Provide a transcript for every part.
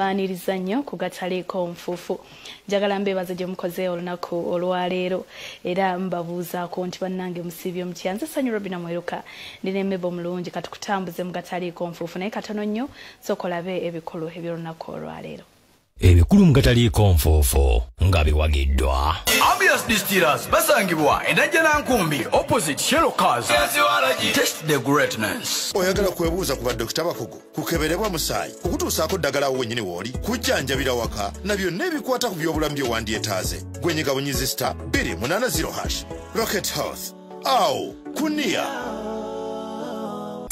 Mbaaniriza nnyo ku Gataliiko Nfuufu. Njagala mbeebaze gye mukoze olunaku olwaleero era mbabuuzaako nti bannange musiibye mutya. Nze Sanyu Robina Mweruka, ndi n'emmebo mulungi katukutambuze mu Gataliiko Nfuufu, naye katono nnyo sooka olabe ebikulu eby'olunaku olwaleero. Ebikulu mu Gataliiko Nfuufu nga biwagiddwa Ambius Distillers, basangibwa Enajja Nkumbi, opposite Shell Cars. Taste the greatness. Oyagala kwebuuza ku badokita bakugu, kukeberebwa musaayi, kukutuusaako ddagala awo wennyini w'oli, kujjanjabira waka na byonna ebikwata ku byobulamu bye wandyetaaze. Gwenyiga bunyizi *280#. Rocket Health awo kunia.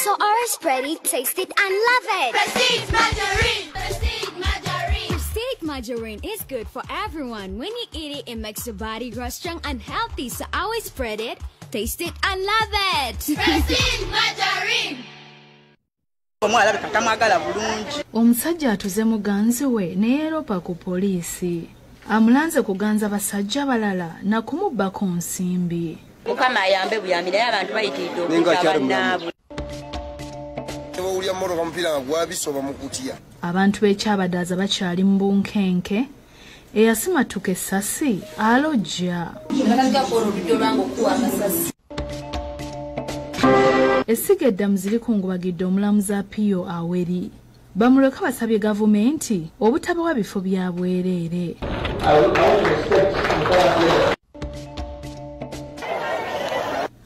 So ours ready, taste it and love it. Prestige Margarine. Prestige Margarine. Prestige Margarine is good for everyone. When you eat it, it makes your body grow strong and healthy. So always spread it, taste it and love it. Prestige Margarine. Omusajja atuze muganzi we ne yeeropa ku poliisi. Amulanze kuganza basajja balala na kumubbako nsimbi. Mukama ayambe buyambi naye abantu bayitiridde okutta bannaabwe. Abantu b'ekyabadaaza bakyali mu bunkenke. Eyasimatuka essasi alojja. Essiga eddamuzi likungubagidde omulamuzi Apio Aweri. Bamuleka basabye gavumenti obutabawa bifo bya bwereere.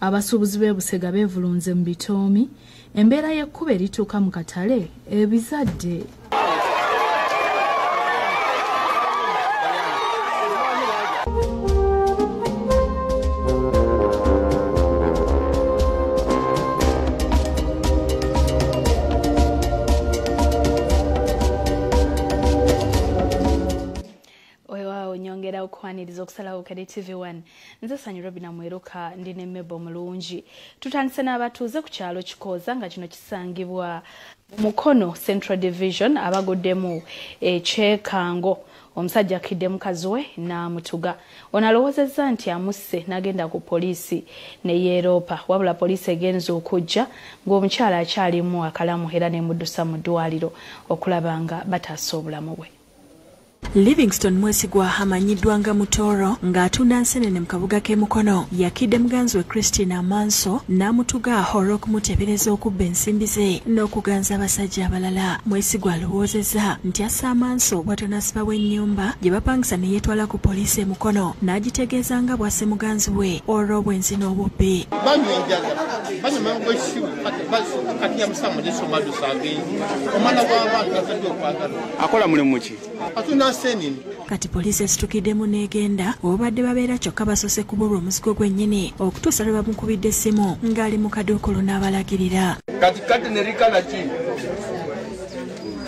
Abasuubuzi b'e Busega beevulunze mu bitoomi. Embeera y'ekkubo erituuka mu katale ebizadde. Okwaniriza okusalawo kadi TV1. Nze Sanyu Robina Mweruka, ndi ne Mebo mulungi. Tutandise n'abatuuze ku kyalo Kikooza nga kino kisangibwa Mukono Central Division abaguddemu ekyekango. Omusajja akidde mukazi we n'amutuga. Ono alowoozezza nti amusse n'agenda ku poliisi ne yeeroopa, wabula poliisi egenze okujja ng'omukyala akyalimu akalamu era n'emuddusa mu ddwaliro okulaba nga bataasa obulamu bwe. Livingston Mwesigwa amanyiddwa nga Mutoro ng'atunda nsenene mu kabuga k'e Mukono yakidde muganzi we Christine Amanso n'amutuga olw'okumuteebereza okubba ensimbi ze n'okuganza abasajja abalala. Mwesigwa alowoozezza nti assa Amanso bw'atyo n'asibawo ennyumba gye bapangisa ne yeetwala ku poliisi e Mukono n'agitegeeza nga bw'asse muganzi we olw'obwenzi n'obubbi. Banywa enjaga, banywa mangu ekisibu, kati yamusamu gyesomadusa agenzi. Omwana gw'abantu azadde okwagala. Akola mulimu ki? Atunda. Kati poliisi esitukiddemu n'egenda obadde babeera kyokka basoose kubulwa omuzigo gwennyini okutuusa lwe bamukubidde essimu ng'ali mu kaduukulu n'abalagirira. Kati kateni eri kala ki?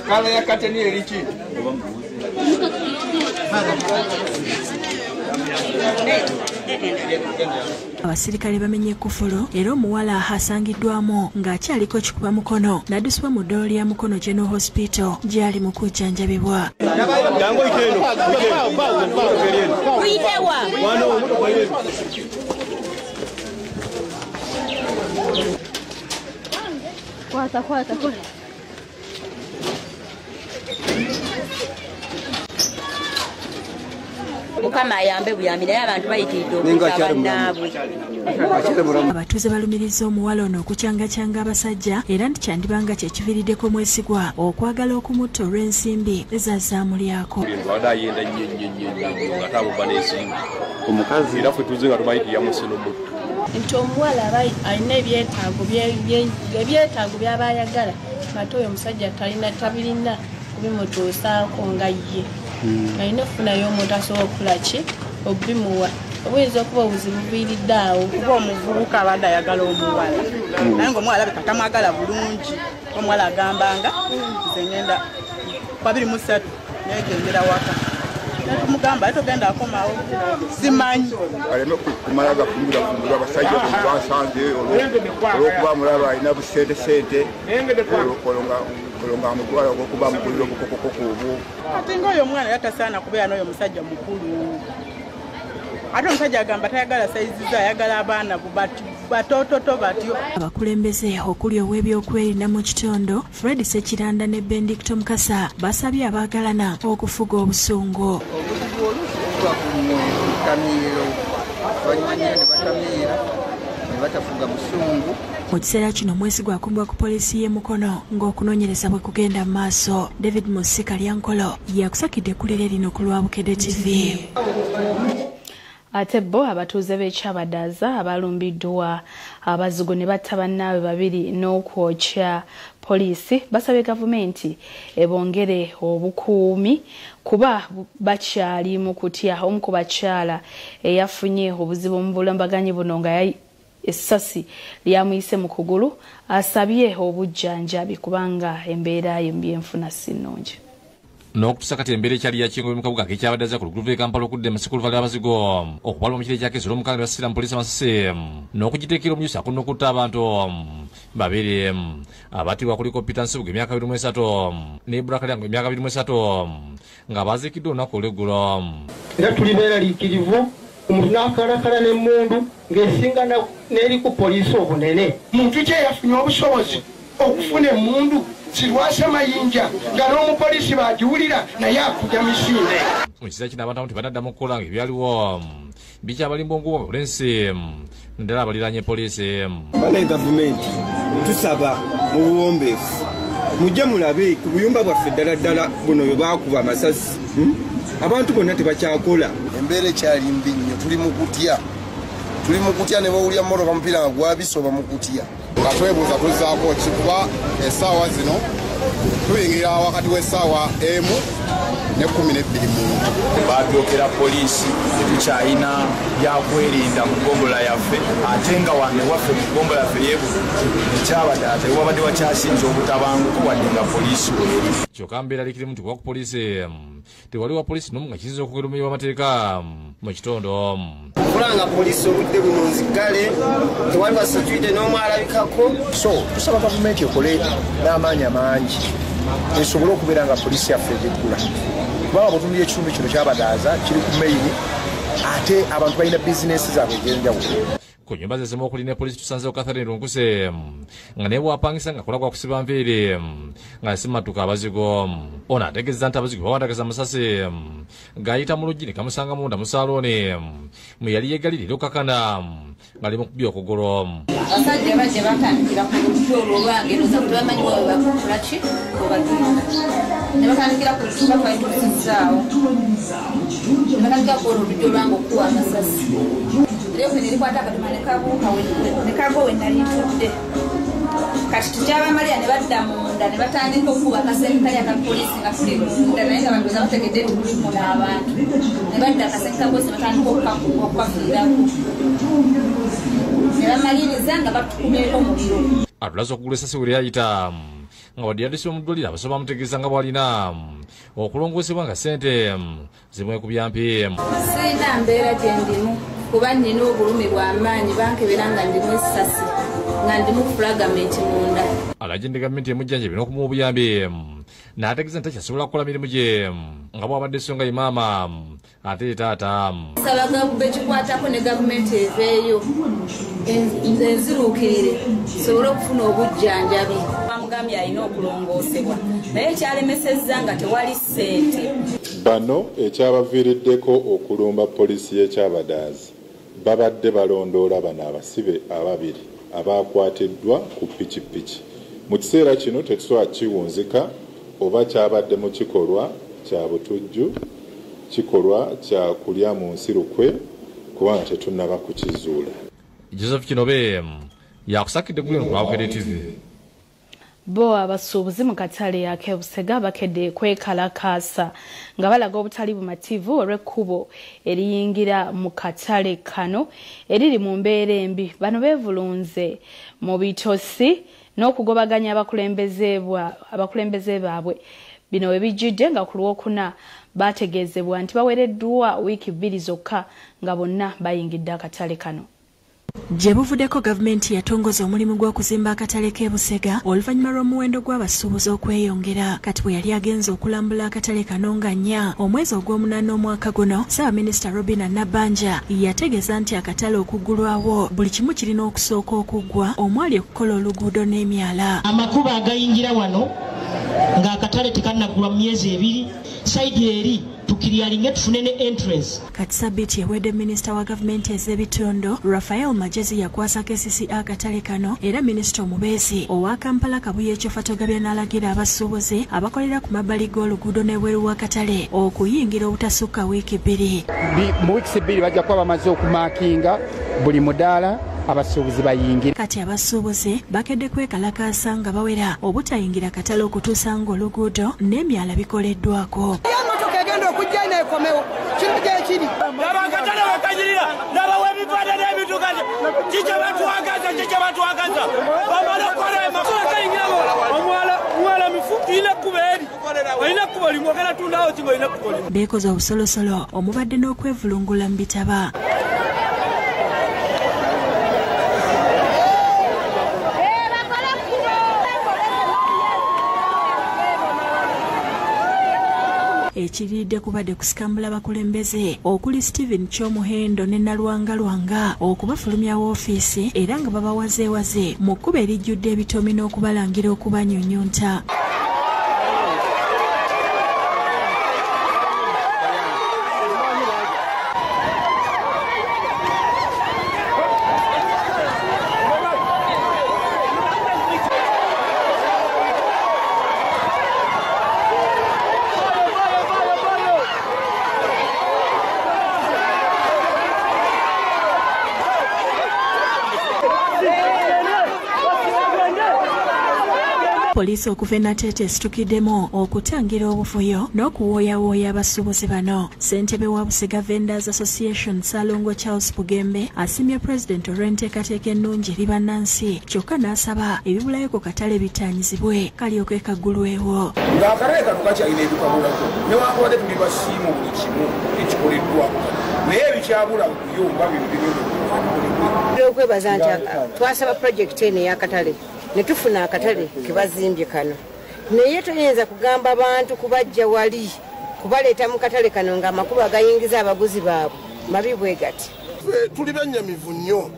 Kala ya kateni eri ki? Abasirikale bamenye ekkufulu era omuwala asangiddwamu ng'akyaliko kikuba mukono n'addusibwa mu ddwaliro lya Mukono General Hospital gy'ali mu kujjanjabibwa. Mukama ayambe buyambi naye abantu bayitiridde okutta bannaabwe. Abatuuze balumiriza omuwala ono okucangacanga abasajja era nti kyandibanga kye kiviiriddeko Mwesigwa okwagala okumutta olw'ensimbi ezazaamulyako. Abadde ayenda nnyo nnyo nnyo nnyo nga taabubba n'ensimbi. Omukazi era ffe tuze nga tumanyi nti yamusse n'omutto. Nti omuwala aba alina ebyetaago by'aba ayagala ate oyo omusajja tabirina kubimutuusaako nga ye. Alina okufunayo omuntu asobola okukola ki obimuwa. Obuyinza okuba obuzibu buviiridde awo. Kuba omuvubuka abadde ayagala omuwala naye ng'omuwala alabika tamwagala bulungi. Omuwala agambanga nze ngenda ku 23 negendera waka. Netumugamba togenda akomawo simanyi. Aleme kumala gafumbira abasajja basanze olw'okuba mulaba alina busente sente olwo nga amutwala olw'okuba mugulira obukokokoko obwo. Ate ng'oyo omwana yatasaana kubeera n'oyo omusajja mukulu. Ate omusajja agamba tayagala sayizi ze, ayagala abaana Batototo batyo. Abakulembeze okuli ow'ebyokwerinda mu kitundu Fred Sekiranda ne Benedicto Mukasa basabye abaagalana okufuga obusungu. Obuzibu oluusi buva ku mutamiiro, banywa nnyo ne batamiira ne batafuga busungu. Mu kiseera kino Mwesigwa akumbwa ku poliisi y'e Mukono ng'okunoonyereza bwe kugenda mu maaso. David Musika Lyankolo yakusakidde eggulire lino ku lwa Bukedde TV. Ate bo abatuuze b'Ekyabadaaza abalumbiddwa abazigu ne batta bannaabwe babiri n'okwokya poliisi basabye gavumenti ebongere obukuumi kuba bakyali mu kutya. Omu ku bakyala eyafunye obuzibu mu bulumbaganyi buno nga essasi lyamuyise mu kugulu asabye obujjanjabi kubanga embeera ye mu byenfuna si nnungi. N'okutuusa kati embeera ekyali yakingo mu kabuga k'Ekyabadaaza ku luguudo lw'e Kampala okudda e Masaka oluva lw'abazigu okubalwa mu kiro ekyakeesa olw'omukaaga ne basisira mu poliisi amasasi n'okugiteekera omuyusi akunna okutta abantu babiri. Abattibwa kuliko Peter Nsubuga emyaka 23 ne Ibra Kalyango emyaka 23 nga baziikiddwa olunaku olw'eggulo. Era tuli beeraliikirivu omuntu n'akalakala n'emmundu ng'esinga n'eri ku poliisi obunene. Muntu ki eyafunye obusobozi okufuna emmundu zirwasa mayinja nga n'omupoliisi bagiwulira naye akuja misinde. Mu kiseera kino abantu abamu tebanaddamu okukola ng'ebyaliwo bikyabalimba onguwa olw'ensi naddala abaliraanye poliisi. Bana gavumenti tusaba mu buwombeefu mujje mulabe ku buyumba bwaffe ddala ddala buno bwe baakuba amasasi, abantu bonna tebakyakola. Embeera ekyali mbi nnyo, tuli mu kutya, tuli mu kutya ne bawulira mmotoka mupiira nga gwabisoba mu kutya. Nga twebuuza tuzzaako ki kuba essaawa zino tuyingira wakati w'essaawa 1 ne 12 muntu. Babyokera poliisi, tetukyalina byakwerinda mu ggombolola yaffe, ate nga wano ewaffe mu ggombolola yaffe y'Ebudu Ekyabadaaza ewabadde wakyasinze obutabanguko wadde nga poliisi weeri. Kyokka mbeeraliikirimu nti kuba ku poliisi tewali wa poliisi n'omu nga kiyinza okwogera omumenyi w'amateeka mu kitundu. Kulanga poliisi obudde buno nzigale, tewali wa security n'omu alabikako. So tusaba gavumenti ekole n'amaanyi amangi esobole okubeera nga poliisi yaffe egiggula, kubanga bw'otunuulira ekitundu kino Kyabadaaza kiri ku meyini ate abantu balina bizinesi zaabwe ez'enjawulo. Ku nyumba ze zimu okuli ne poliisi tusanzeewo Catherine Lunkuse nga naye bw'apangisa nga akola gwa kusiba nviiri nga simatuka abazigu. Ono ategeeza nti abazigu bawandagaza amasasi ng'ayita mu luggi ne kamusanga munda mu saalooni mwe yali yeegalira era okukakana ng'ali mu kubya okugulu. Abasajja bajja batandikira ku luggi olwo olwange ndowooza tebamanyi bwe bakola ki bwe bagenda ne batandikira ku luggi batwali tuzizzaawo ne batandikira ku olwo oluggi olwange okukuba amasasi. Leero ne likwata akatuma ne kabuuka ne kagwa we nali ntudde. Kati tukyabamalira ne badda munda ne batandika okukuba akasenge kali aka poliisi nga tuli munda naye nga balowooza bategedde nti tuli muno abantu. Ne badda akasenge ka poliisi ne batandika okukakuba okukafiirako. Ne bamaliriza nga batukumyeko omuliro. Atulaze okugula essasi we lyayita nga wadde yaddusibwa mu ddwaliro abasawo bamutegeeza nga bw'alina okulongoosebwa nga ssente zimwekubya mpi. Sirina mbeera gye ndimu kuba nnina obulumi bw'amaanyi, bankebera nga ndimu essasi nga ndimu fragment munda. Alagidde gavumenti emujjanjabe n'okumuwa obuyambi n'ategeeza nti takyasobola kukola mirimu gye nga bw'abadde so nga ye maama ate taata. Nsaba bekikwatako ne gavumenti eveeyo enziruukirire nsobole okufuna obujjanjabi. Bamugambye alina okulongoosebwa naye ekyalemesezza nga tewali ssente. Bano ekyabaviiriddeko okulumba poliisi y'Ekyabadaaza babadde balondoola bano abasibe ababiri abakwatiddwa ku pikipiki. Mu kiseera kino tetusobola kiwunzika oba kyabadde mu kikolwa kya butujju, kikolwa kya kulya mu nsi lukwe, kubanga tetunnaba kukizuula. Joseph Kinobe yakusakidde eggulire ku lwa Bukedde TV. Bo abasuubuzi mu katale ak'e Busega bakedde kwekalakaasa nga balaga obutali bumativu olw'ekkubo eriyingira mu katale kano eriri mu mbeera embi. Bano beevulunze mu bitosi n'okugobaganya abakulembeze baabwe. Bino we bijjidde nga ku Lwokuna bategeezebwa nti baweereddwa wiiki 2 zokka nga bonna bayingidde akatale kano. Gye buvuddeko gavumenti yatongoza omulimu gw'okuzimba akatale k'e Busega oluvannyuma lw'omuwendo gw'abasuubuzi okweyongera. Kati bwe yali agenze okulambula akatale kano nga 4 omwezi ogw'omunaana omwaka guno, Ssaabaminisita Robinah Nabbanja yategeeza nti akatale okuggulwawo buli kimu kirina okusooka okuggwa omwali okukola oluguudo n'emyala. Amakubo agayingira wano ng'akatale tekannaggulwa mu myezi 2, sayidi eri tukiryalinge tufune ne entrance. Kati sabbiiti ewedde minisita wa gavumenti ez'ebitundu Raphael Magezi yakwasa KCCA akatale kano, era minisita omubeezi owa Kampala Kabuye Kyofatogabye n'alagira abasuubuzi abakolera ku mabbali g'oluguudo n'ebweru w'akatale okuyingira obutasukka wiiki 2. Mu wiiki 2 bajja kuba bamaze okumaakinga buli mudaala abasuubuzi bayingira. Kati abasuubuzi bakedde kwekalakaasa nga bawera obutayingira katale okutuusa ng'oluguudo n'emyala bikoleddwako. Egenda okujja n'ekomewo kino gyekiri. Abakatale bakanyirira n'abawa ebitwade n'ebituka kikye batwagaza kikye batwagaza bamala okukola emakayingirawo omwala mifu tulina ekkubo eri olina ekkubo limu ogenda tundawo ki ng'olina ekkubo limu. Beekoze obusolosolo omubadde n'okwevulungula mu bitaba. Ekiridde kubadde kusikambula bakulembeze okuli Stephen Kyomuhendo ne Nalwanga Lwanga okubafulumya woofiisi era nga babawazeewaze mu kkubo erijjudde ebitomi n'okubalangira okubanyunyunta. Poliisi okuva e Nateete esitukiddemu okutangira obuvuyo n'okuwooyawooya abasuubuzi bano. Ssentebe wa Busega Vendors Association Ssalongo Charles Bugembe asimye pulezidenti olw'enteekateeka ennungi eri bannansi, kyokka n'asaba ebibulayo ku katale bitanyizibwe kalyoke kaggulwewo. Ng'akatale kano kakyalina ebikabulako newankubadde tuli basiimu buli kimu ekikoleddwako, naye ebikyabula kuyumba bino bigenda okukolebwa. Okwebaza nti twasaba pulojekiti eno ey'akatale ne tufuna akatale ke bazimbye kano, naye toyinza kugamba bantu kubajja wali kubaleeta mu katale kano ng'amakubo agayingiza abaguzi baabwe mabi bwe gati. Tuli bennyamivu nnyo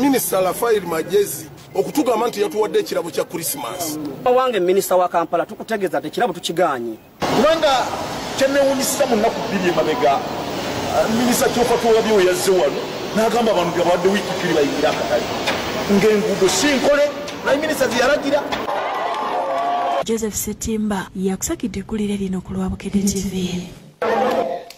Minisita Raphael Magezi okutugamba nti yatuwadde ekirabo kya Christmas. Owange minisita wa Kampala tukutegeeza nti ekirabo tukigaanye. Kubanga kyenneewuunyisiza mu nnaku 2 emabega minisita Kyofatogabye we yazze wano n'agamba abantu gabawadde wiiki 2 bayingire akatale ng'enguudo si nkole. Joseph Setimba yakusakidde eggulire lino ku lwa Bukedde TV.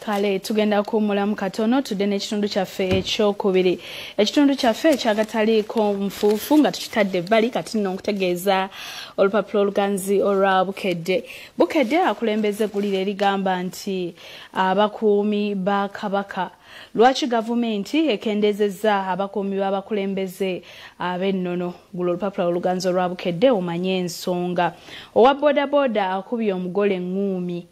Kale tugenda kuwummulamu katono tudde n'ekitundu kyaffe ekyokubiri. Ekitundu kyaffe ekyagataliiko nfuufu nga tukitadde ebbali, kati nno nkutegeeza olupapula oluganzi olwa Bukedde. Bukedde akulembeza eggulire erigamba nti abakuumi ba Kabaka. Lwaki gavumenti ekendezezza abakuumi b'abakulembeze ab'ennono? Gula olupapula oluganzi olwa Bukedde omanye ensonga. Owa bodaboda akubye omugole eŋŋuumi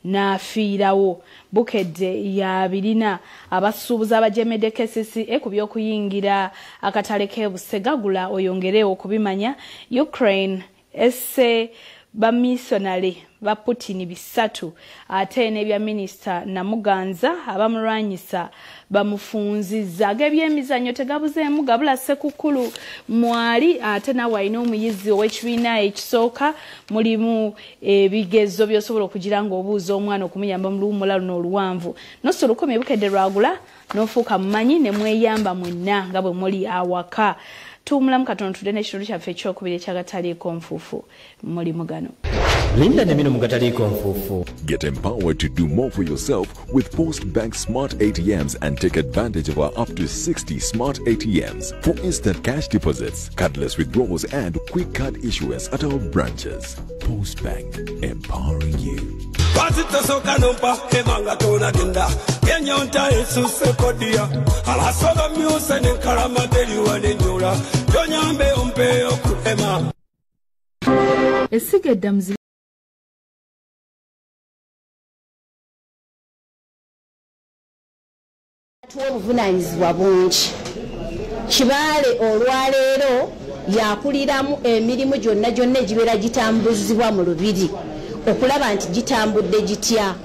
n'afiirawo. Bukedde yabirina abasuubuzi abajemedde KCCA ku by'okuyingira akatale k'e Busega. Gula oyongere okubimanya. Ukraine esse bamissionary ba Putin 3 ate n'ebya minisita Namuganza abamulwanyisa bamufunzizza. Ag'ebyemizannyo tegabuzeemu gabula Ssekukulu mwali ate nawe alina omuyizi ow'ekibiina ekisooka. Mulimu ebigezo by'osobola okugira ng'obuuza omwana okumuyamba mu luwummula luno oluwanvu. Noso 10 Bukedde lwagula n'ofuuka mumanyi ne mweyamba mwenna nga bwe muli awaka. Tuwummulamu katono tudde n'ekitundu kyaffe ekyokubiri ekyagataliiko nfuufu. Mulimu gano. Linda ne bino mu gataliiko nfuufu. Get empowered to do more for yourself with Post Bank Smart ATMs and take advantage of our up to 60 smart ATMs for instant cash deposits, cardless withdrawals and quick card issuance at our branches. Post Bank, empowering you. Essiga eddamuzi tuwa obuvunaanyizibwa bungi. Kibaale olwaleero yakuliramu emirimu gyonna gyonna egibeera gitambuzibwa mu lubiri okulaba nti gitambudde gitya.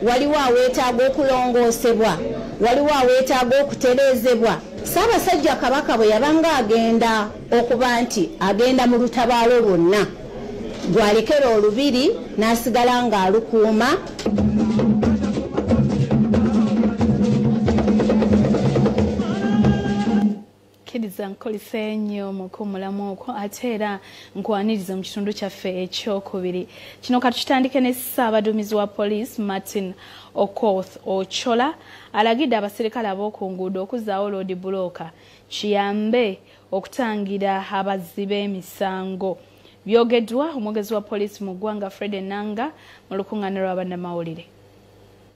Waliwo aweetaaga okulongoosebwa, waliwo aweetaaga okutereezebwa. Ssaabasajja Kabaka bwe yabanga agenda okuba nti agenda mu lutabaalo lwonna, gwalekera olubiri n'asigala ng'alukuuma. Kkiriza nkolise nnyo mu kuwummulamu okwo, ate era nkwaniriza mu kitundu kyaffe ekyokubiri. Kino katukitandike ne Ssaabaduumizi wa poliisi Martin Okoth Ochola alagidde abaserikale ab'oku nguudo okuzzaawo loodi bulooka kiyambe okutangira abazzi b'emisango. Byogeddwa omwogezi wa poliisi mu ggwanga Fred Enanga mu lukuŋŋaana lwa bannamawulire.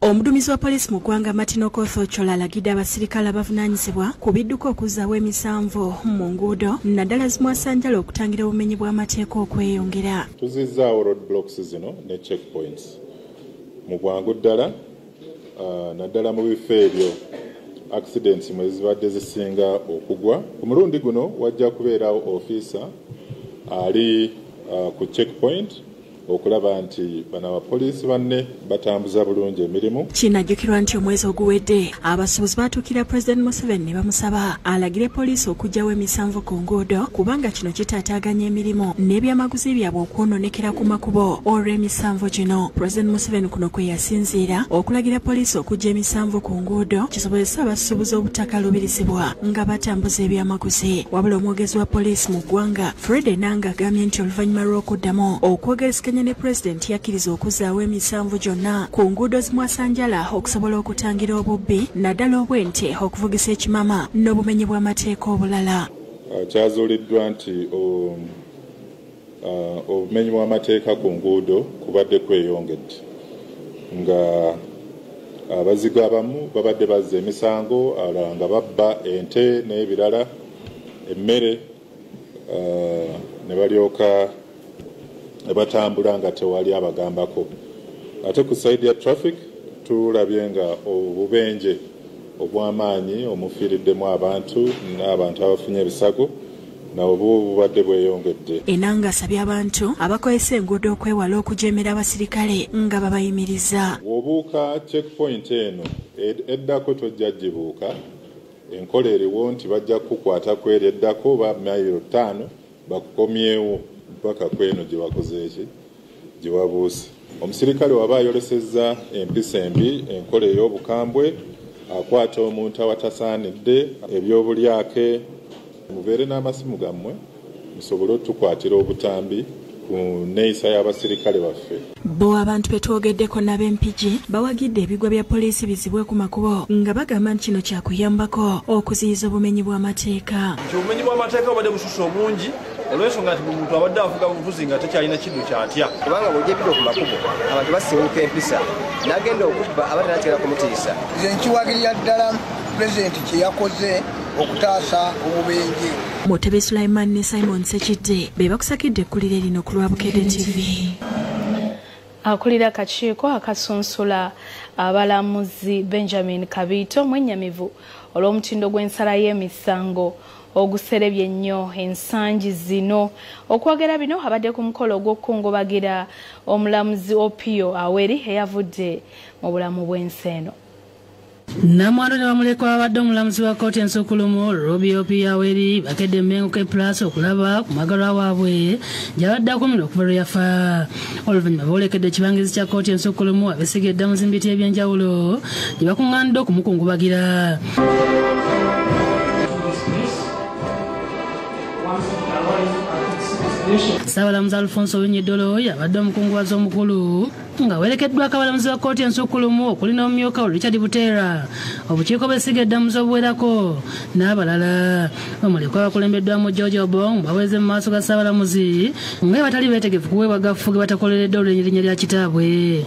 Omuduumizi wa poliisi mu ggwanga Martin Okoth Ochola alagidde abasirikale abavunaanyizibwa ku bidduka okuzzaawo emisanvu mu nguudo naddala zimwasanjala okutangira obumenyi bw'amateeka okweyongera. Tuzizzaawo road blocks zino ne checkpoints mu bwangu ddala, naddala mu bifo ebyo accidents mwe zibadde zisinga okugwa. Ku mulundi guno wajja kubeerawo ofiisa ali ku checkpoint okulaba nti bano abapoliisi banne batambuza bulungi emirimu. Kinajjukirwa nti omwezi oguwedde abasuubuzi baatuukira Pulezidenti Museveni ne bamusaba alagire poliisi okuggyawo emisanvu ku nguudo kubanga kino kitaataaganya emirimu n'ebyamaguzi byabwe okwonoonekera ku makubo olw'emisanvu gino. Pulezidenti Museveni kuno kwe yasinziira okulagira poliisi okuggya emisanvu ku nguudo kisobozese abasuubuzi obutakaluubirizibwa nga batambuza ebyamaguzi. Wabula omwogezi wa poliisi mu ggwanga Fred Enanga agambye nti oluvannyuma lw'okuddamu okwogerezeganya ne pulezidenti yakkiriza okuzzaawo emisanvu gyonna ku nguudo zimwasanjala okusobola okutangira obubbi naddala obw'ente, okuvugisa ekimama n'obumenyi bw'amateeka obulala. Kyazuuliddwa nti obumenyi bw'amateeka ku nguudo kubadde kweyongedde, nga abazigu abamu babadde bazza emisango, abalala nga babba ente n'ebirala, emmere, ne balyoka batambula nga tewali abagambako. Ate ku side ya traffic tulabye nga obubenje obw'amaanyi omufiiriddemu abantu n'abantu abafunye ebisago nabwo bubadde bweyongedde. Enanga asabye abantu abakozesa enguudo okwewala okujeemera abasirikale nga babayimiriza. Bw'obuuka checkpoint eno eddako tojja gibuuka, enkola eriwo nti bajja kukukwata ku eri eddako oba mayiro 5 bakukomyewo mpaka kweno gye bakoze eki gye wabuuse. Omusirikale waba ayolesezza empisa embi, enkola ey'obukambwe, akwata omuntu awatasaanidde, ebyobulyake, mubeere n'amasimu gammwe musobole otukwatira obutambi ku nneeyisa y'abasirikale baffe. Bo abantu betwogeddeko n'ab'Empigi bawagidde ebigwa bya poliisi bizibwe ku makubo nga bagamba nti kino kyakuyambako okuziyiza obumenyi bw'amateeka. Nti obumenyi bw'amateeka bubadde bususse obungi olw'ensonga nti buli muntu abadde avuga buvuzi nga tekyalina kiddo kyatya. Kubanga bw'ojja ebiddo ku makubo abantu basiiwuuka empisa n'agenda okubba aba tanakigenda kumutiisa. Nze nkiwagirira ddala pulezidenti kye yakoze okutaasa obubenje. Mutebe Sulaiman ne Simon Sekidde be bakusakidde ekkulire lino ku lwa Bukedde TV. Akulira akakiiko akasunsula abalamuzi Benjamin Kabiito mwennyamivu olw'omutindo gw'ensala y'emisango oguserebye ennyo ensangi zino. Okwogera bino abadde ku mukolo ogw'okukungubagira omulamuzi Opio Aweri eyavudde mu bulamu bw'ensi eno. Namwando ne bamulekwa abadde omulamuzi wa kkooti ensukkulumu Ruby Opio Aweri bakedde Mmengo K Plus okulaba ku mwagalwa waabwe gy'abadde akumira okuva lwe yafa. Oluvannyuma boolekedde ekibangirizi kya kkooti ensukkulumu abesiga eddamuzi mu biti eby'enjawulo gye bakuŋŋaanidde okumukungubagira. Ssaabalamuzi Alfonso Owiny-Dollo abadde omukungubazi omukulu ng'awerekeddwako abalamuzi ba kkooti ensukkulumu okuli n'omumyuka Richard Buteera, obukiiko bw'essiga eddamuzi obuwerako n'abalala. Bamulekwa abakulembeddwamu George Obong baweze mu maaso ga ssaabalamuzi nga batali beetegefu kuweebwa gafu ge batakoleredde olw'erinnya lya kitaabwe.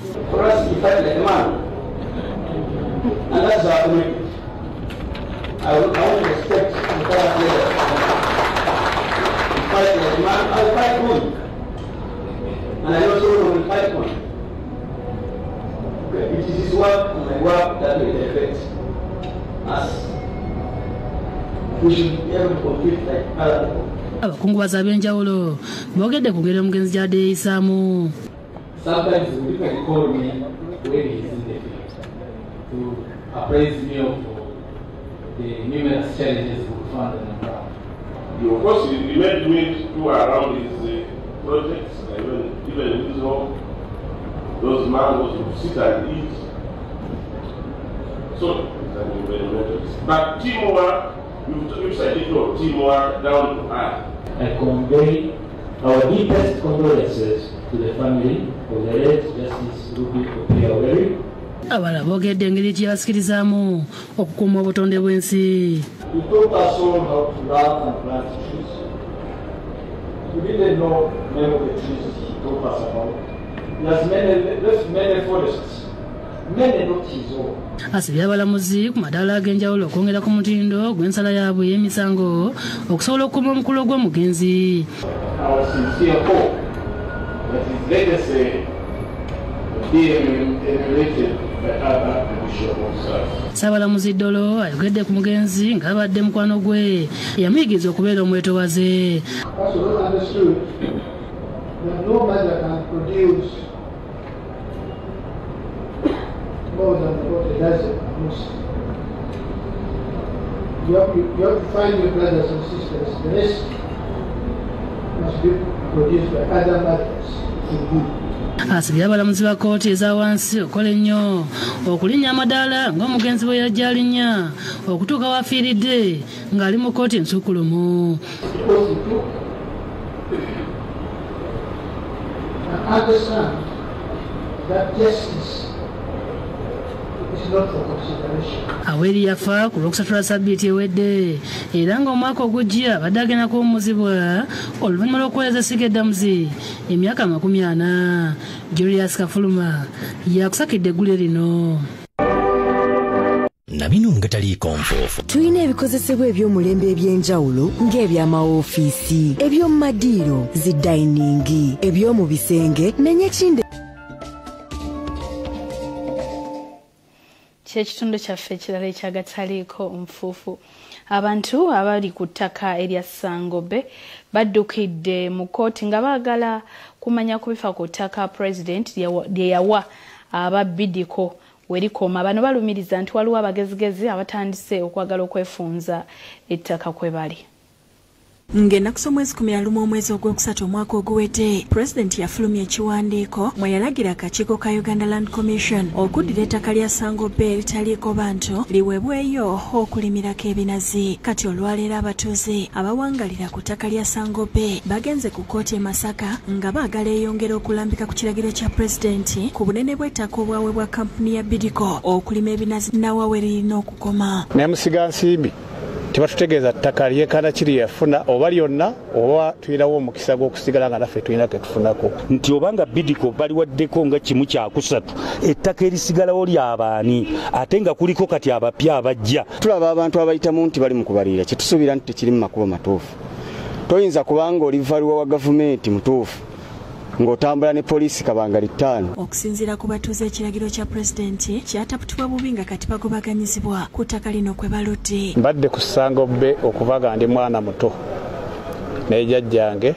It is his work and my work that will affect us. We should be able to compete like other people. Abakungubazi ab'enjawulo boogedde ku ngeri omugenzi gy'adde yeeyisaamu. Sometimes he would even call me when he's in the field to appraise me of the numerous challenges we found on the ground. Of course, he made me tour around his projects, even his home. Those mangoes would sit and eat. So, it's an environmentalist. But teamwork, you've said it all, teamwork down to earth. I convey our deepest condolences to the family of the late Justice Ruby Opiyo Aweri. Abalala boogedde engeri gye yabasikirizaamu okukuuma obutonde bw'ensi. He taught us all how to love and plant trees. We didn't know many of the trees he taught us about. He has left many forests, many not his own. Asabye abalamuzi ku madaala ag'enjawulo okwongera ku mutindo gw'ensala yaabwe ey'emisango okusobola okukuuma omukulu gw'omugenzi. Our sincere hope that his legacy will be emulated by other judicial officers. Ssaabalamuzi Ddolo ayogedde ku mugenzi ng'abadde mukwano gwe eyamuyigiriza okubeera omwetowaze. No mother can produce more than what a dozen at most. You have to find your brothers and sisters. The rest must be produced by other mothers to do. Asabye abalamuzi ba kkooti eza wansi okukola ennyo okulinnya amadaala ng'omugenzi bwe yajja alinnya okutuuka w'afiiridde ng'ali mu kkooti ensukkulumu. Understand that justice is not for consideration. Aweri yafa ku Lwokusatu lwa ssabbiiti ewedde era ng'omwaka ogujja abadde agenda kuwummuzibwa oluvannyuma lw'okuweereza essiga eddamuzi emyaka 40. Julius Kafuluma yakusakidde eggulire lino. Nabino ngataliiko nfuufu. Tulina ebikozesebwa eby'omulembe eby'enjawulo ng'eby'amawoofiisi, eby'omu madiiro, zi dayiningi, eby'omu bisenge n'enyekinde. Kyekitundu kyaffe ekirala ekyagataliiko nfuufu. Abantu abali ku ttaka erya Sangobe baddukidde mu kkooti nga baagala kumanya ku bifa ku ttaka pulezidenti lye yawa aba Bidco werikoma. Bano balumiriza nti waliwo abagezigezi abatandise okwagala okwefunza ettaka kwe bali. Ng'ennaku z'omwezi 11 omwezi ogwokusatu omwaka oguwedde, Pulezidenti yafulumya ekiwandiiko mwe yalagira akakiiko ka Uganda Land Commission okuddira ettaka lya Sangobe eritaliiko bantu liweebweyo okulimirako ebinazi. Kati olwaleero abatuuze abawangalira ku ttaka lya Sangobe bagenze ku kkooti e Masaka nga baagala eyongera okulambika ku kiragiro kya Pulezidenti ku bunene bw'ettaka obwaweebwa kampuni ya Bidco okulima ebinazi nawa we lirina okukoma. Naye musigansimbi tebatutegeeza ttaka lyenkana kiri yafuna oba lyonna oba tulinawo omukisa gw'okusigala nga naffe tulina ke tufunako. Nti obanga Bidco baliwaddeko nga 1/3 ettaka erisigalawo ly'abaani ate nga kuliko kati abapya abajja. Tulaba abantu abayitamu nti bali mu kubalirira, kyetusuubira nti tekiri mu makubo matuufu. Toyinza kubanga oli valuwa wa gavumenti mutuufu ng'otambula ne poliisi kabangali 5. Okusinziira ku batuuze, ekiragiro kya pulezidenti kyataputibwa bubi nga kati bagobaganyizibwa ku ttaka lino kwe baludde. Mbadde ku Sangobe okuva nga ndi mwana muto ne jjajjange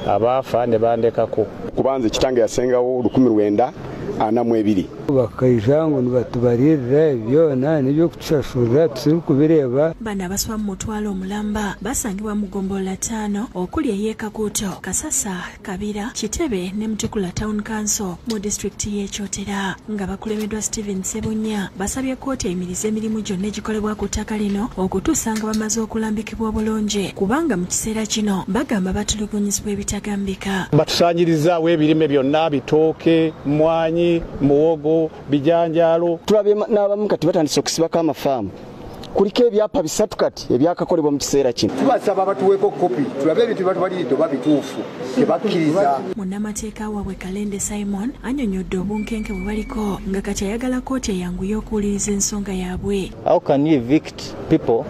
abaafa ne bandekako. Kubanze kitange yasengawo 1942. Bakaija ngu nibatubalirira byona n'ebyokutushashurira tusirikubireeba. Bano abaswa mu mutwalo omulamba basangibwa mu ggombolola 5 okuli ey'e Kakuuto, Kasasa, Kabira, Kitebe ne Mutukula Town Council mu disitulikiti y'e Kyotera nga bakulembeddwa Stephen Ssebunya. Basabye kkooti eyimirize emirimu gyonna egikolebwa ku ttaka lino okutuusa nga bamaze okulambikibwa obulungi kubanga mu kiseera kino bagamba batulugunyizibwa ebitagambika. Batusaanyirizaawo ebirime byonna, bitooke, mmwanyi, muwogo, bijanjaalo. Tulabye n'abamu kati batandise okusibako amafaamu. Kuliko ebyapa 3 kati ebyakakolebwa mu kiseera kino. Tubasaba batuweeko kopi tulabe ebintu batubaliride oba bituufu, tebakkiriza. Munnamateeka waabwe Kalende Simon annyonnyodde obunkenke bwe baliko nga kati ayagala kkooti eyanguye okuwuliriza ensonga yaabwe. How can you evict people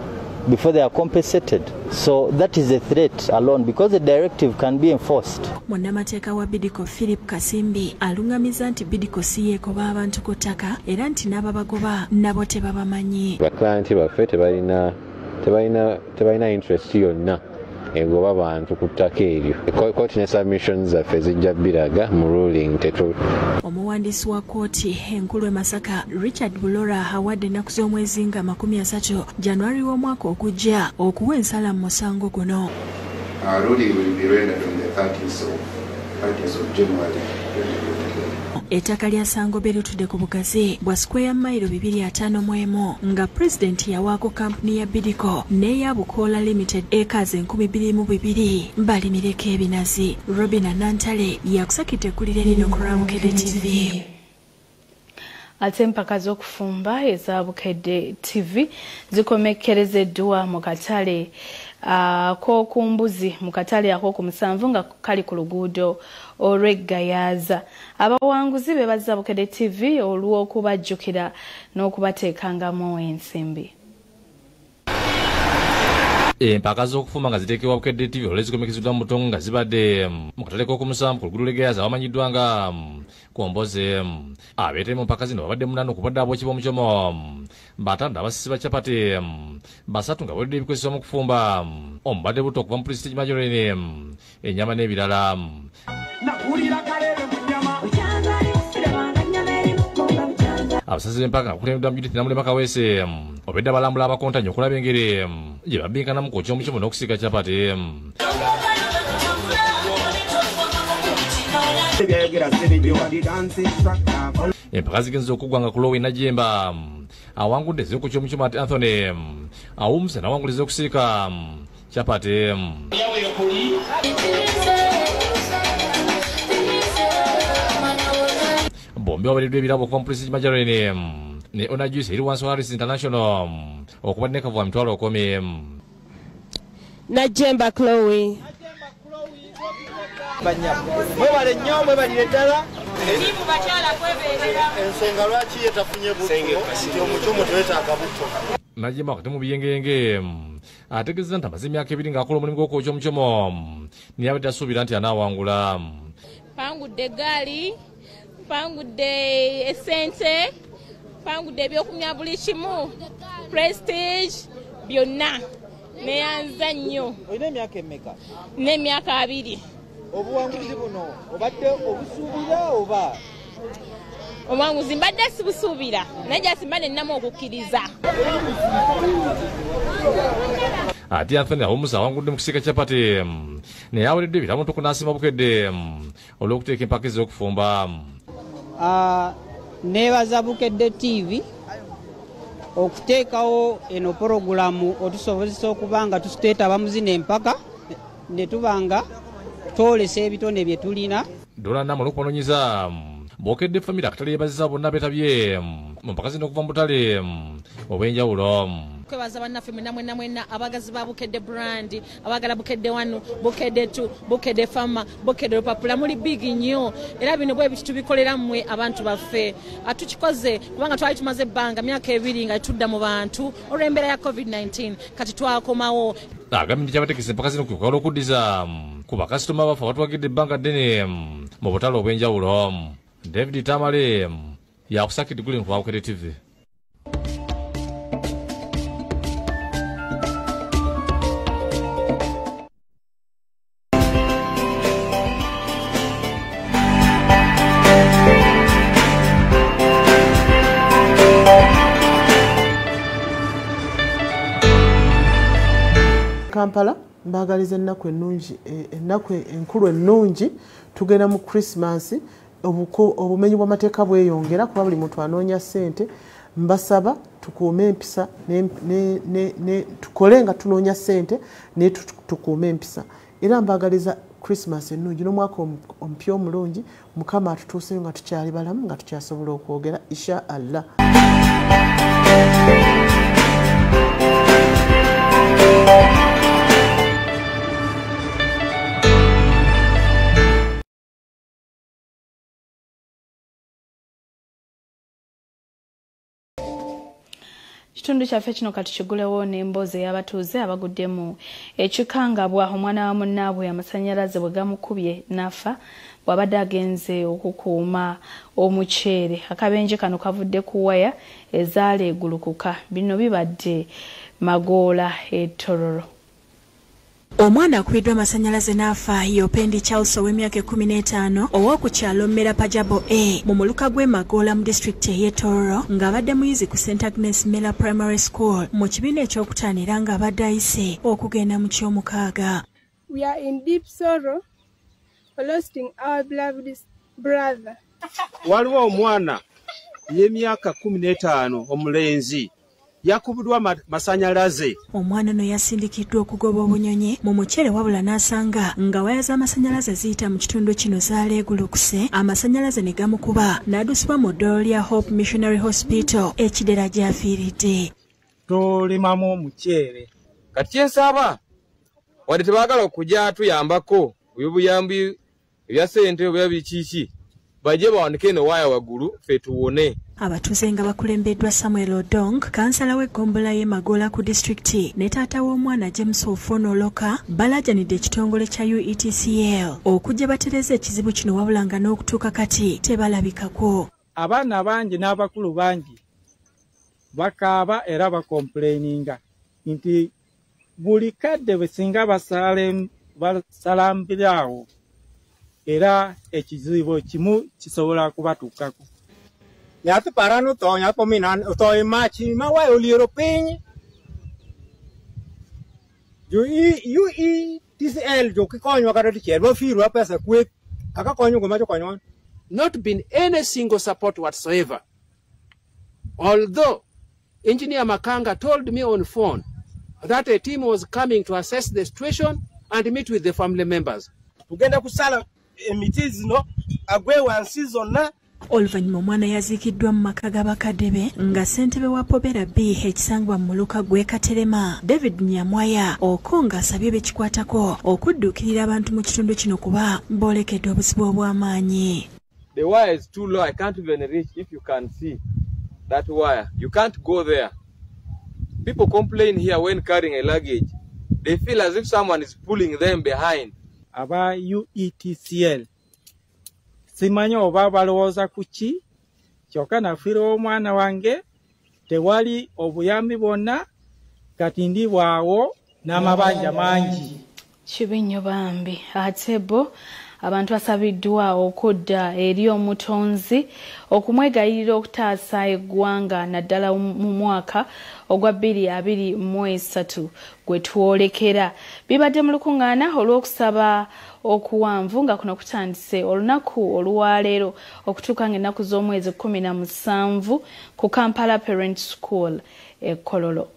before they are compensated? So that is a threat alone because the directive can be enforced. Munnamateeka wa Bidco Philip Kasimbi alungamiza nti Bidco si yeekoba abantu ku ttaka era nti n'ababagoba nabo tebabamanyi. Baklanti baffe tebalina Tebalina interest yonna egoba bantu ku ttaka eryo. Kooti ne submissions zaffe zijja biraga mu ruling tetu. Omuwandiisi wa kkooti enkulu e Masaka Richard Bulora awadde ennaku z'omwezi nga 30 January w'omwaka ogujja okuwa ensala mu musango guno. Ruling will be rendered on the 30th of January 2023. Ettaka lya Sangobe litudde ku bugazi bwa square mile 251 nga pulezidenti yawaako kampuni ya Bidco n'eya Bukola Limited ekazi 2002 balimireko ebinazi. Robina Nantale yakusakidde eggulire lino ku Bukedde TV. Ate empaka z'okufumba eza Bukedde TV zikomekkerezeddwa mu katale ak'okumbuzi mu katale ak'okumusanvu nga kali ku luguudo olw'Eggayaaza. Abawanguzi beebazza Bukedde TV olw'okubajjukira n'okubateekangamu ensimbi. Empaka z'okufumba nga ziteekebwa Bukedde TV olw'ezikomekezeddwa mu butongo nga zibadde mu katale k'okumusanvu ku luguudo lw'Eggayaaza awamanyiddwa nga Komboze. Abeetebye mu mpaka zino babadde 8 okubadde abooki b'omuchomo, 5 abasisi ba capati, 3 nga bawedde ebikozesebwa mu kufumba, omubadde buto okuva mu Prestige Margarine, ennyama n'ebirala. Abasazi b'empaka nga kukulembeddwa Judith Namulema Kaweese obedde abalambula abakontanya okulaba engeri gye babinkanamu kwokya omuchomo n'okusiiga capati. Empaka zigenze okuggwa nga Chloe Najemba awangudde ez'okwokya omuchomo ate Anthony awumuse n'awangula ez'okusiika capati. Bombi baweereddwa ebirabo okuva mu Prestige Margarine ne Ona Juice eri wansi wa Harris International okubadde ne kavuwa 10,000. Najemba Chloe. Mwebale nnyo, mwebalire ddala. Ensonga lwaki ye tafunye butto nti omuchomo tewetaaga butto. Najemba wakati mu biyengeyenge ategeezezza nti amaze emyaka 2 ng'akola omulimu gw'okwokya omuchomo naye abadde asuubira nti anaawangula. Mpangudde eggaali, mpangudde essente, mpangudde ebyokunywa buli kimu, Prestige byonna neyanza nnyo. Olina emyaka emeka? N'emyaka 2. Obuwanguzi buno obadde obusuubira oba? Obuwanguzi mbadde sibusuubira naye jasimba nennamu okukkiriza. Ate Anthony Awumusa awangudde mu kusiika capati naye awereddwa ebirabo ntuku n'asiima Bukedde olw'okuteeka empaka ez'okufumba. Neebaza Bukedde TV okuteekawo eno porogulamu otusobozesa okuba nga twetaba mu zino empaka ne tuba nga twolesa ebitone bye tulina. Dola Namu olw'okubanonyeza Bukedde famire akatale yeebazizza bonna beetabye mu mpaka zino okuva mu butale obw'enjawulo. Kwebaza bannaffe mwenna mwenna mwenna abagazi ba Bukedde brand, abagala Bukedde 1, Bukedde 2, Bukedde Fama, Bukedde Lupapula, muli big nnyo era bino bwe bitu tubikolera mmwe abantu baffe. Atukikoze kubanga twali tumaze ebbanga myaka 2 nga tudda mu bantu olw'embeera ya COVID-19 kati twakomawo. Agambye nti kyabateekesa empaka zino kwekukala okuddiza ku bakasitoma baffe abatwagidde ebbanga ddene mu butale obw'enjawulo. David Tamale yakusakidde guli ku Bukedde TV. Kampala mbagaliza ennaku ennungi, ennaku enkulu ennungi. Tugenda mu Christmas, obumenyi bw'amateeka bweyongera kuba buli muntu anoonya ssente. Mbasaba tukuume empisa, tukole nga tunoonya ssente naye tukuume empisa. Era mbagaliza Christmas ennungi n'omwaka omupya omulungi. Mukama atutuuseyo nga tukyali balamu nga tukyasobola okwogera insha Allah. Kitundu kyaffe kino katukigulewo n'emboozi ey'abatuuze abaguddemu ekikangabwa omwana wa munnaabwe amasannyalaze bwe gamukubye n'afa bw'abadde agenze okukuuma omuceere. Akabenje kano kavudde ku waya ezaaleegulukuka. Bino bibadde Magoola e Tororo. Omwana akubiddwa amasannyalaze n'afa Yopendi Charles ow'emyaka 15 ow'oku kyalo Mera Pajabo A mu muluka gw'e Magoola mu disitulikiti ey'e Tororo, ng'abadde muyizi ku St Agnes Mela Primary School mu kibiina ekyokutaano era ng'abadde ayise okugenda mu kyomukaaga. We are in deep sorrow for losing our beloved brother. Waliwo omwana y'emyaka 15 omulenzi yakubiddwa masanyalaze. Omwana ono yasindikiddwa okugoba obunyonyi mu muceere, wabula n'asanga nga waya z'amasannyalaze ziyita mu kitundu kino zaaleegulukuse, amasannyalaze ne gamukuba n'adusibwa mu ddwaliro lya Hope Missionary Hospital ekidera gy'afiiridde. Tulimamu omuceere. Kati kyensaba wadde tebaagala okujja tuyambako ebyobuyambi ebya ssente oba bikiki, bajje bawanike eno waya waggulu ffe tuwone. Abatuuze nga bakulembeddwa Samuel Odong, kansala w'eggombolola y'e Magoola ku disitulikiti, ne taata w'omwana James Ofono Oloka balaajanidde ekitongole kya UETCL okujja batereze ekizibu kino, wabula nga n'okutuuka kati tebalabikako. Abaana bangi n'abakulu bangi bakaaba era bakomplaininga nti buli kadde bwe singa basalambiraawo era ekizibu kimu kisobola kubatuukako. Nyathi paran otho, nyathi minan otho e mach ma waya oliero piny. Jo UETCL jo kikonywa kata dichiel wafirwa pesa kweth aka konyo goma jokonywa. Not been any single support whatsoever. Although Engineer Makanga told me on phone that a team was coming to assess the situation and meet with the family members. Tugenda kusala emiti zino agwe wansi zonna. Oluvannyuma omwana yaziikiddwa mu maka g'abakadde be nga ssentebe wa Pobera B ekisangibwa mu muluka gw'e Katerema David Nyamwaya Okonga asabye bekikwatako okudduukirira abantu mu kitundu kino kuba boolekedde obuzibu obw'amaanyi. The wire is too low, I can't even reach. If you can see that wire, you can't go there. People complain here when carrying a luggage. They feel as if someone is pulling them behind. Aba UETCL simanyi oba balowooza ku ki, kyokka nafiirwa omwana wange, tewali obuyambi bwonna, kati ndi bwawo n'amabanja mangi. Kibi nnyo bambi. Ate bo abantu basabiddwa okudda eri omutonzi okumwegayirira okutaasa eggwanga naddala mu mwaka ogwa 2023 gwe twolekera. Bibadde mu lukuŋŋaana olw'okusaba okuwanvu nga kuno kutandise olunaku olwaleero okutuuka ng'ennaku z'omwezi 17 ku Kampala Parent School e Kololo.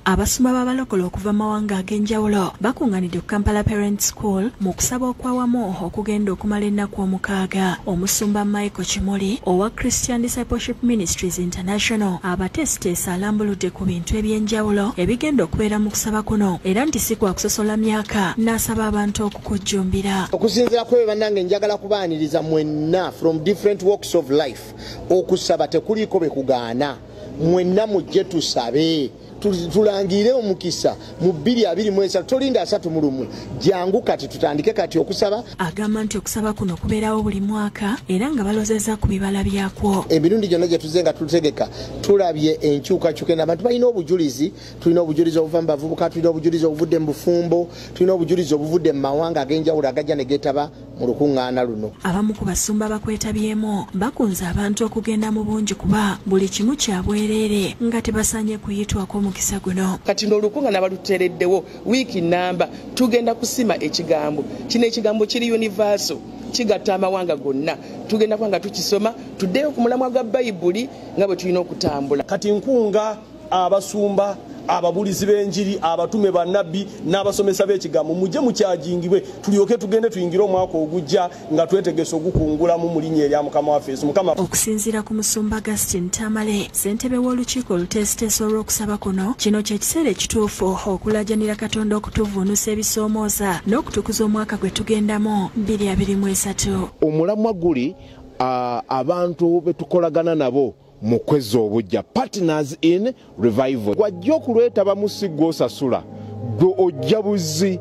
Abasumba b'abalokole okuva mu mawanga ag'enjawulo bakuŋŋaanidde ku Kampala Parent School mu kusaba okwawamu okugenda okumala ennaku 6. Omusumba Michael Kimuli owa Christian Discipleship Ministries International abateesiteesi alambuludde ku bintu eby'enjawulo ebigenda okubeera mu kusaba kuno, era nti si kwa kusosola myaka, n'asaba abantu okukujjumbira. Okusinziira ku ebyo bannange, njagala kubaaniriza mwenna from different walks of life. Okusaba tekuliiko be kugaana, mwenna mujje tusabe, tulangire omukisa mu 2023, tolinda 31, jangu kati tutandike kati okusaba. Agamba nti okusaba kuno kubeerawo buli mwaka era nga balozeza ku bibala byakwo. Emirundi gyonna gye tuzze nga tutegeka tulabye enkyukakyuka, abantu balina obujulizi. Tulina obujulizi obuva mu bavubuka, tulina obujulizi obuvudde mu bufumbo, tulina obujulizi obuvudde mu mawanga ag'enjawulo agajja ne geetaba mu lukuŋŋaana luno. Abamu ku basumba bakwetabyemu bakunze abantu okugenda mu bungi kuba buli kimu kya bwereere nga tebasaanye kuyitwako mukisa guno. Kati n'olukuŋŋaana baluteereddewo wiiki namba, tugenda kusima ekigambo kino. Ekigambo kiri universal, kigatta amawanga gonna. Tugenda kuba nga tukisoma tuddeyo ku mulamwa gwa Bayibuli nga bwe tulina okutambula. Kati nkunga abasumba, ababulizi b'enjiri, abatume, bannabbi n'abasomesa b'ekigambo, mujje mukyajingibwe tulyoke tugende tuyingire omwaka ogujja nga twetegese ogukungulamu mu linnya erya Mukama waffe Yesu. Mukama. Okusinziira ku musumba Augustine Tamale, ssentebe w'olukiiko oluteesiteesi olw'okusaba kuno, kino kye kiseera ekituufu okulaajanira Katonda okutuvuunusa ebisoomooza n'okutukuza omwaka gwe tugendamu 2023. Omulamwa guli abantu betukolagana nabo mu kwezza obujja, partners in revival. Gwajja okulwetabamu si gw'osasula, gwe ojja buzzi.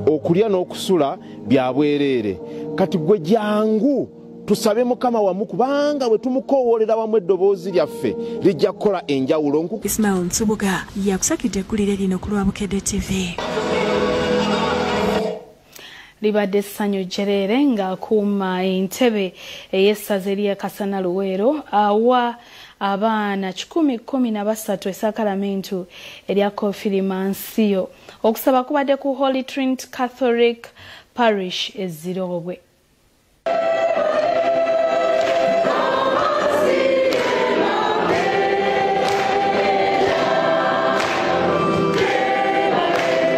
Okulya n'okusula bya bwereere. Kati gwe jangu tusabe Mukama wamu, kubanga bwe tumukowoolera wamu eddoboozi lyaffe lijja kukola enjawulo. Ismail Nsubuga yakusakidde eggulire lino ku lwa Bukedde TV. Libadde essanyu jjereere ng'akuuma entebe ey'essaza ery'e Kasana Luweero awa abaana 113 essakalamentu erya Konfirimansiyo. Okusaba kubadde ku Holy Trinity Catholic Parish e Zirobwe.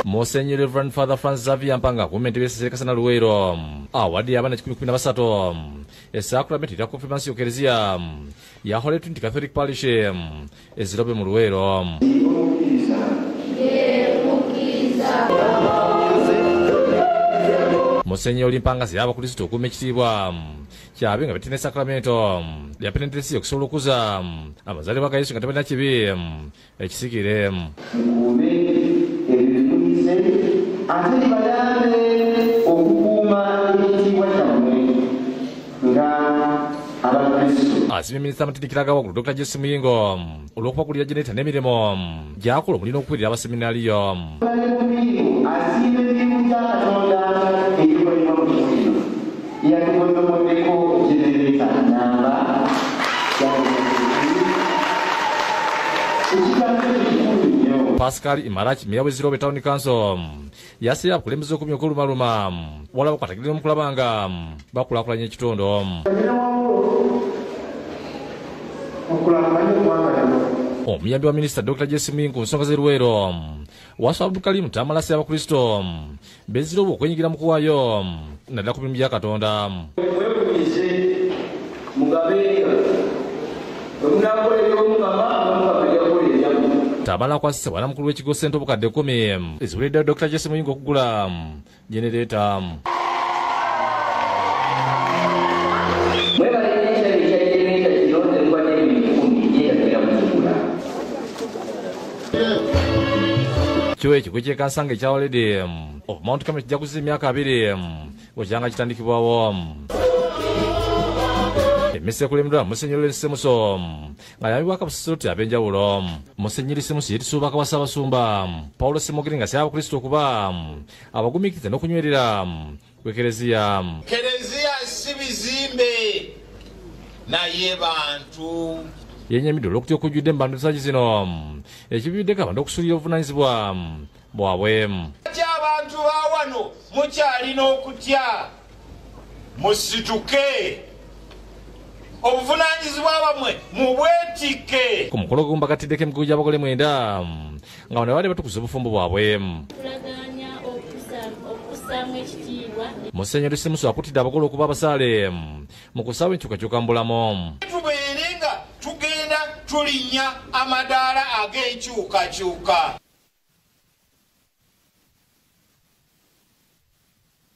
Monsenyeri Reverend Father Francis Xavier Mpanga akuuma entebe y'essaza ly'e Kasana Luweero awadde abaana 113 essakalamentu erya Konfirimansiyo Kereziya ya Holy Trinity Catholic Parish e Zirobwe mu Luweero. Monsenyeri Mpanga asabye Abakristo okukuuma ekitiibwa kyabwe nga beetena essakramento lya Penitentiya okusobola okuza amazaalibwa ga Yesu nga tebalina kibi ekisikire. Ate libayambe okukuuma ekitiibwa kyammwe nga Abakristo. Asiimye Minisita Mutindikiraga waggulu Dr. Jesse Muyingo olw'okubakulira geneta n'emirimu gy'akola omuli n'okukulira abaseminariyo. Asiima emirimu gya Katonda egikolebwa mu kifo kino. Yatugondomoddeko genereta namba ekigambo ekikulu nnyo. Pascal Imarachi meya w'e Zirobwe Town Council yasabye abakulembeze okumyuka olumaluma wala bakwatagirira mu kulaba nga bakulaakulanya ekitundu. Omuyambi wa Minisita Dr. Jesse Muyingo ku nsonga z'e Luweero wasaba Abdulkarim Tamale asabye Abakristo b'e Zirobwe okwenyigira mu kuwaayo naddala ku mirimu gya Katonda. Mwekubize mugabenga bwe munaakola eby'Omukama, Omukama ajja kukola ebyammwe. Tamale akwasisa bwanamukulu w'ekigo ssente obukadde 10 eziwereddeyo Dr. Jesse Muyingo okugula genereta. Kyo ekigo ky'e Kansanga ekya Walede of Mount Carmel kijja kuzza emyaka 2 bwekyanga kitandikibwawo. Emmisa ekulemberwa Musenyeri Ssemuso nga yayambibwako abasaserdooti ab'enjawulo. Musenyeri Ssemuso yeetisse obubaka bwa Ssaabasumba Paulo Ssemwogerere nga asaba Abakristo okuba abagumiikiriza n'okunywerera ku Ekereziya. Kereziya si bizimbe naye bantu. Yennyamidde olw'okutya okujjudde mu bantu ensangi zino ekiviiriddeko abantu okusuulira obuvunaanyizibwa bwabwe. Ate abantu ba wano mukyalina okutya, musituke, obuvunaanyizibwa bwammwe mubwetikke. Ku mukolo gumu bagatiddeko emigugu gy'abagole 9 nga bano babadde batukuza obufumbo bwabwe. Musenyeri Ssemuso akutidde abagole okuba abasaale mu kusaba enkyukakyuka mu bulamu. Tubeere nga tugenda tulinnya amadaala ag'enkyukakyuka.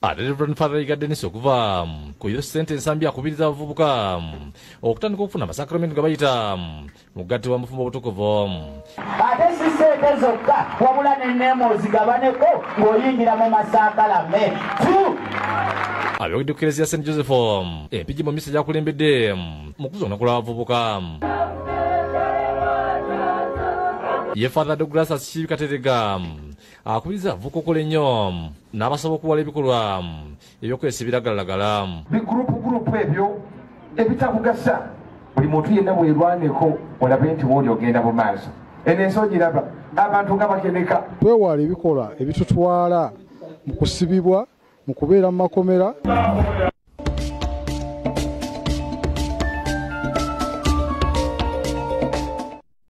Ate Reverend Father Yiga Denis okuva ku Youth Center Nsambya akubiriza abavubuka okutandika okufuna amasakramentu nga bayita mu kugattibwa mu bufumbo obutukuvu. Ate si ssente zokka wabula n'enneema ozigabaneko ng'oyingira mu masakalamentu. Abyogedde ku Kereziya St. Joseph Empigi mu misa gy'akulembedde mu kukuza olunaku lw'abavubuka. Ye Father Douglas Asikibi Katerega akubiriza abavubuka okukola ennyo n'abasaba okuwala ebikolwa ebyokwesibiragalalagala. Bigurupu ebyo ebitakugasa, buli muntu yenna bwerwaneko olabe nti wooli ogenda mu maaso. Eno ensi ogiraba abantu nga bakeneka. Twewala ebikolwa ebitutwala mu kusibibwa, mu kubeera mu makomera.